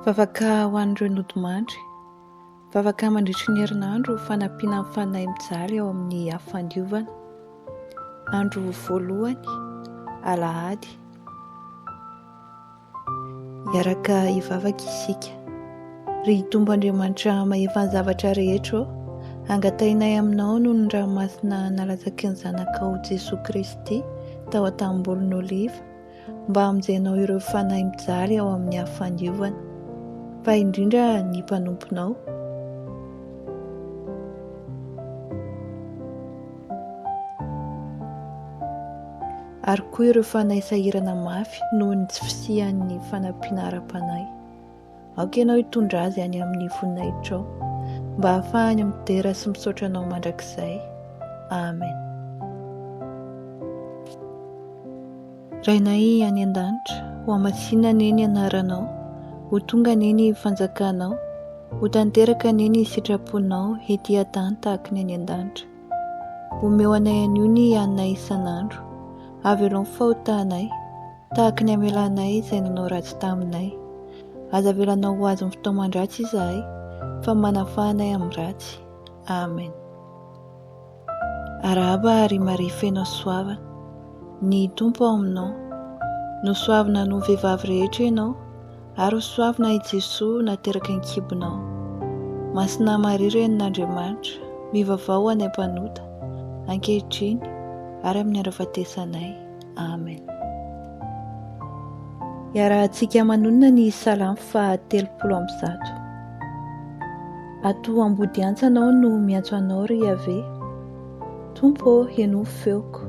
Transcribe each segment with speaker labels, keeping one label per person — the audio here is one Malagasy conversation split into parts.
Speaker 1: Vavaka ho an'ireo nodimandry. Vavaka mandritry ny herinandro ho fanampiana ny fanahy mijaly ao amin'ny afo fandiovana. Andro voalohany, alahady. Hiaraka hivavaka isika. Ry Tompo Andriamanitra mahefa ny zavatra rehetra ô, angatahinay aminao noho ny rà masina nalatsaky ny Zanakao Jesoa Kristy tao an-tanimbolin'oliva, mba hamonjenao ireo fanahy mijaly ao amin'ny afo fandiovana, fa indrindra ny mpanomponao. Ary koa ireo fanahy sahirana mafy noho ny tsy fisian'ny fanampiana ara-panahy. Aoka Ianao hitondra azy any amin'ny voninahitrao, mba hahafahany midera sy misaotra Anao mandrakizay. Amen. Rainay any an-danitra, hohamasinina anie ny anaranao, ho tonga anie ny fanjakanao, ho tanteraka anie ny sitraponao ety an-tany tahaka ny any an-danitra. Omeo anay anio ny haninay isan'andro. Avelao ny fahotanay, tahaka ny amelanay izay nanao ratsy taminay. Aza avelanao ho azon'ny fitaoman-dratsy izahay, fa manafaha anay amin'ny ratsy. Amen. Arahaba ry Maria feno hasoavana, ny Tompo ao aminao. Nosoavina noho ny vehivavy rehetra ianao, Ary ho soavina i Jesoa nateraky ny kibonao. Masina Maria Renin'Andriamanitra, mivavaha ho anay mpanota, ankehitriny ary amin'ny andro hahafatesanay. Amen. Iarahantsika manonona ny Salamo faha 130. Ato ambody hantsana aho no miantso Anao, ry Iaveh. Tompo ô, henoy ny feoko.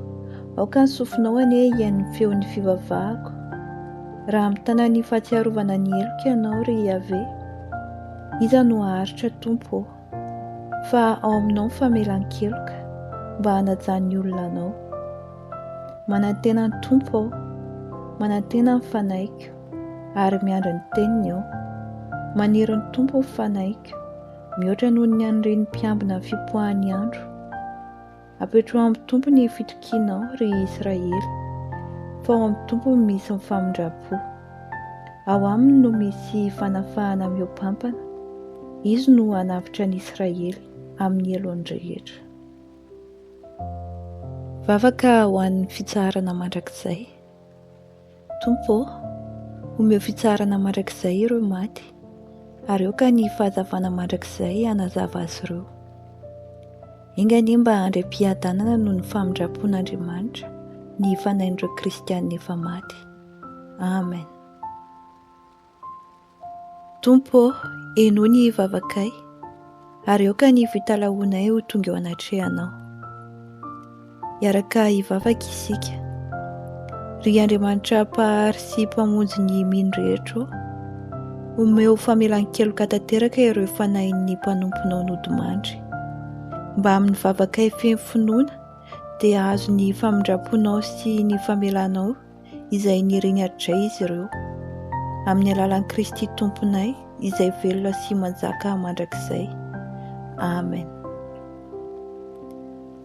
Speaker 1: Aoka ny sofinao anie hihaino ny feon'ny fivavahako. Raha mitana ny fahatsiarovana ny heloko Ianao, ry Iaveh, iza no haharitra, Tompo ô? Fa ao aminao ny famelan-keloka, mba hanajan'ny olona Anao. Manantena ny Tompo aho, manantena ny fanahiko, ary miandry ny teniny aho. Maniry ny Tompo ny fanahiko, mihoatra noho ny an'iren'ny mpiambina ny fipoahan'ny andro. Apetraho amin'ny Tompo ny fitokianao, ry Israely, fa ao amin'ny Tompo no misy ny famindram-po. Ao aminy no misy fanafahana mihoampampana. Izy no hanavotra ny Israely amin'ny helony rehetra. Vavaka ho an'ny fitsaharana mandrakizay. Tompo ô, omeo fitsaharana mandrakizay ireo maty, ary aoka ny fahazavana mandrakizay hanazava azy ireo. Enga anie mba handray am-piadanana noho ny famindram-pon'Andriamanitra ny fanahin'ireo kristianina efa maty. Amen. Tompo ô, henoy ny vavakay, ary aoka ny fitalahoanay ho tonga eo anatrehanao. Hiaraka hivavaka isika. Ry Andriamanitra Mpahary sy Mpamonjy ny mino rehetra ô, omeo famelan-keloka tanteraka ireo fanahin'ny mpanomponao nodimandry, mba amin'ny vavakay feno finoana dia hahazo ny famindram-ponao sy ny famelanao izay niriny hatrizay izy ireo, amin'ny alalan'i Kristy Tomponay izay velona sy manjaka mandrakizay. Amen.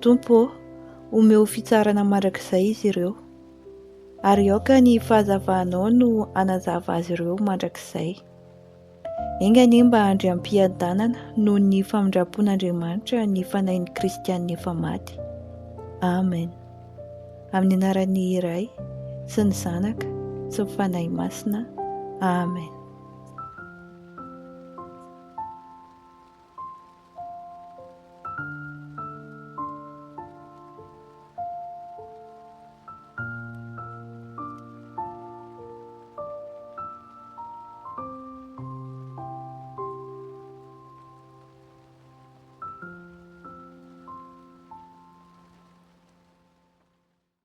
Speaker 1: Tompo ô, omeo fitsaharana mandrakizay izy ireo, ary aoka ny fahazavanao no hanazava azy ireo mandrakizay. Enga anie mba handry am-piadanana noho ny famindram-pon'Andriamanitra ny fanahin'ny kristianina efa maty. Amen. Amin'ny anaran'ny Ray sy ny Zanaka sy ny Fanahy Masina. Amen.